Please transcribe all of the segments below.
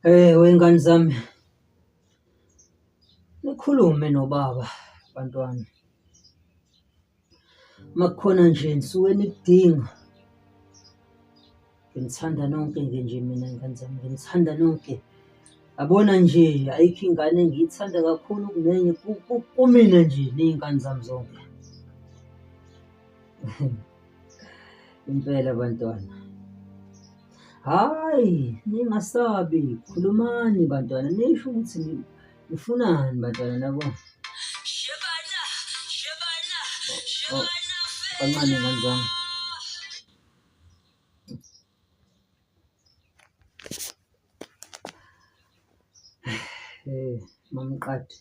Hey wey'ngane zami, nikhulume nobaba bantwana. Uma kukhona nje nisuke nikudinga, nginithanda nonke-ke nje mina y'ngane zami, nginithanda nonke. Yabona nje ayikho ingane engiyithanda kakhulu kunenye kumina nje ney'ngane zami zonke. Impela bantwana. Hhayi, ningasabi, khulumani bantwana nisho ukuthi nifunani bantwana nabo. Oh, kancane ngane zami. Eh, mamqadi.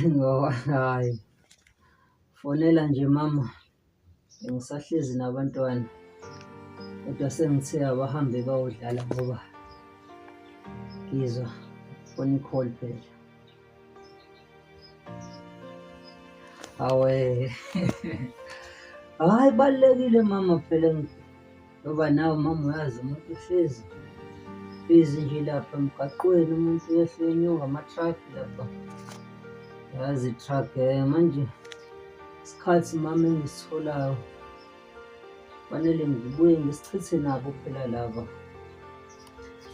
Ngoba hhayi, fonela nje mama, bengisahlezi nabantwana kodwa sengithe abahambe bayodlala ngoba ngizwa khona i-call phela. Awe, hhayi kubalulekile mama phela ngoba nawe mama uyazi umuntu uhlezi busy nje lapha emgaqweni umuntu uyehla uyenyuka ama-truck lapha. Yazi i-truck manje isikhathi mama engisitholayo kufanele ngibuye ngisichithe nabo phela laba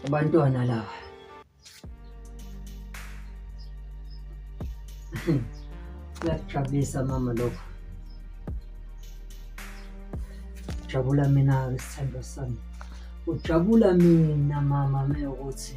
abantwana laba. Kuyakujabulisa mama lokho. Jabula mina-ke sithandwa sami. Ujabula mina mama mewukuthi.